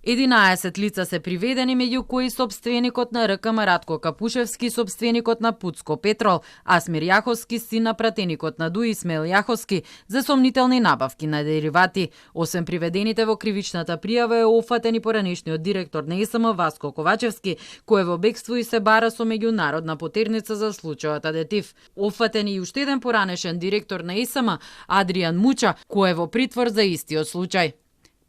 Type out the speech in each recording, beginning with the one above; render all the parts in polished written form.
11 лица се приведени, меѓу кои сопственикот на РКМ Радко Капушевски, сопственикот на Пуцко Петрол, Асмир Јаховски, син на пратеникот на ДУИ Исмаил Јаховски, за сомнителни набавки на деривати. Освен приведените во кривичната пријава е офатен и поранешниот директор на ИСМ Васко Ковачевски, кој е во бегство и се бара со меѓународна потерница за случајот Адетив. Офатен и уште еден поранешен директор на ИСМ Адријан Муча, кој е во притвор за истиот случај.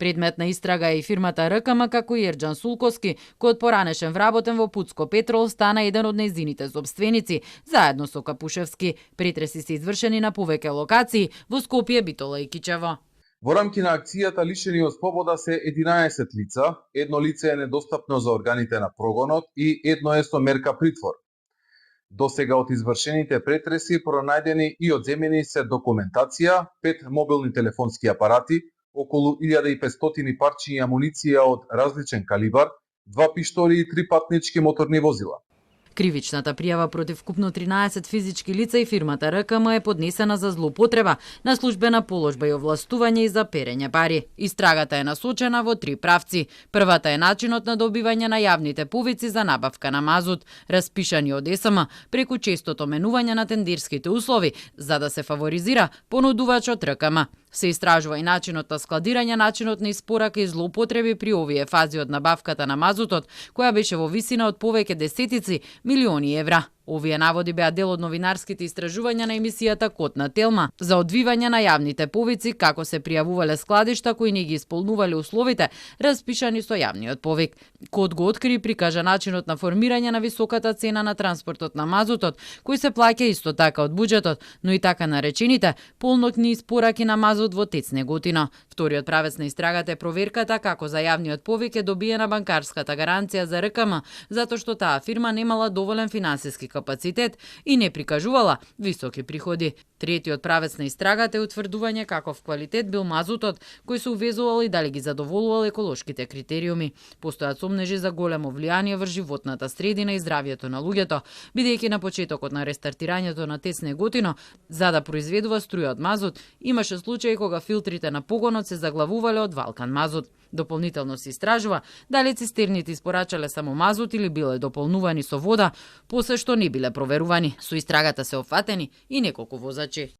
Предмет на истрага е и фирмата РКМ, како и Ерџан Сулковски, кој од поранешен вработен во Пуцко Петрол стана еден од нејзините сопственици, заедно со Капушевски. Претреси се извршени на повеќе локации во Скопје, Битола и Кичево. Во рамки на акцијата лишени од слобода се 11 лица, едно лице е недостапно за органите на прогонот и едно е со мерка притвор. До сега од извршените претреси пронајдени и одземени се документација, 5 мобилни телефонски апарати, околу 1500 парчиња амуниција од различен калибар, 2 пиштоли и 3 патнички моторни возила. Кривичната пријава против вкупно 13 физички лица и фирмата РКМ е поднесена за злоупотреба на службена положба и овластување и за перење пари. Истрагата е насочена во 3 правци. Првата е начинот на добивање на јавните повици за набавка на мазут, распишани од ЕСМ преку честото менување на тендерските услови за да се фаворизира понудувачот РКМ. Се истражува и начинот на складирање, начинот на испорака и злоупотреби при овие фази од набавката на мазутот, која беше во висина од повеќе десетици милиони евра. Овие наводи беа дел од новинарските истражувања на емисијата Код на Телма за одвивање на јавните повици, како се пријавувале складишта кои не ги исполнувале условите распишани со јавниот повик. Код го откри и прикажа начинот на формирање на високата цена на транспортот на мазутот, кој се плаќа исто така од буџетот, но и така наречените полнокни испораки на мазут во ТЕЦ Неготино. Вториот правец на истрагата е проверката како за јавниот повик е добиена банкарската гаранција за РКМ, затоа што таа фирма немала доволен финансиски капацитет и не прикажувала високи приходи. Третиот правец на истрагата е утврдување каков квалитет бил мазутот кој се увезувал и дали ги задоволувал еколошките критериуми. Постојат сомнежи за големо влијание врз животната средина и здравјето на луѓето, бидејќи на почетокот на рестартирањето на ТЕЦ Неготино, за да произведува струја од мазут, имаше случаи кога филтрите на погонот се заглавувале од валкан мазут. Дополнително се истражува дали цистерните испорачале само мазут или биле дополнувани со вода, после што не биле проверувани. Со истрагата се офатени и неколку возачи.